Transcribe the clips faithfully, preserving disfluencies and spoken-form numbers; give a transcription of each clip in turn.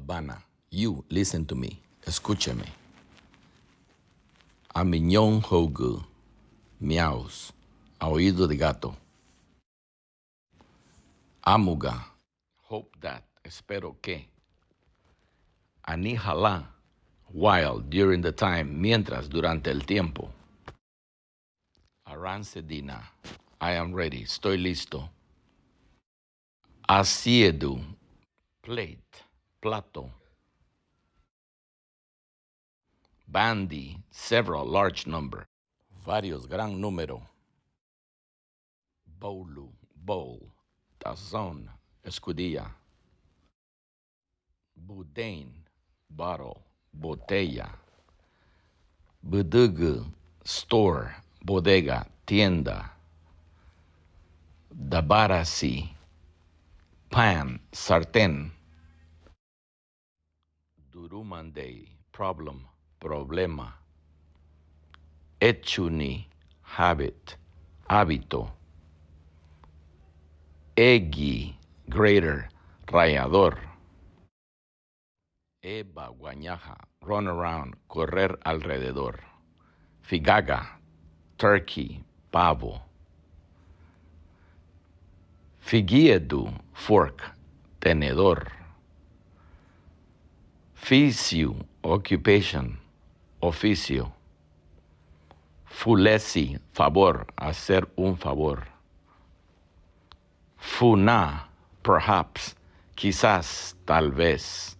Bana, you, listen to me, escúcheme. Amiñounhougü, meows, a oído de gato. Ámuga, hope that, espero que. Anihalá, while, during the time, mientras, durante el tiempo. Aransedina, I am ready, estoy listo. Asiedu, plate, plato. Bandi, several, large number. Varios, gran número. Boulu, bowl, tazón, escudilla. Budein, bottle, botella. Büdügü, store, bodega, tienda. Dabarasi, pan, sartén. Durumandei, problem, problema. Echuni, habit, hábito. Egi, grater, rallador. Eba guañaha, run around, correr alrededor. Figaga, turkey, pavo. Figiedu, fork, tenedor. Fisiu, occupation, oficio. Fulesi, favor, hacer un favor. Funá, perhaps, quizás, tal vez.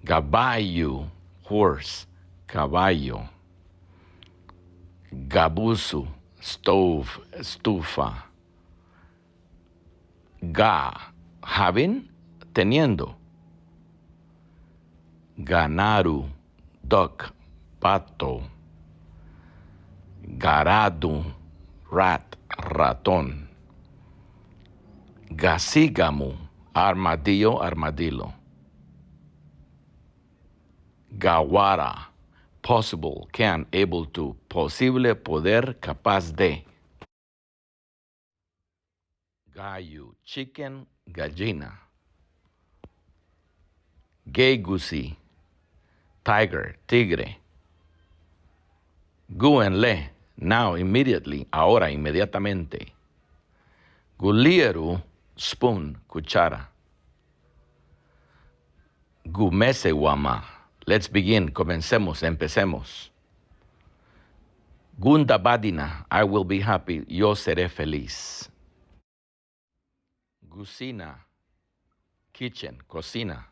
Gabayu, horse, caballo. Gabusu, stove, estufa. Ga, having, teniendo. Ganaru, duck, pato. Garadu, rat, ratón. Gasígamu, armadillo, armadillo. Gawara, possible, can, able to, posible, poder, capaz de. Gayu, chicken, gallina. Géigusi, tiger, tigre. Gúenle, now, immediately, ahora, inmediatamente. Gulíeru, spoon, cuchara. Gumesewama. Let's begin. Comencemos. Empecemos. Gundabadina. I will be happy. Yo seré feliz. Gusina. Kitchen. Cocina.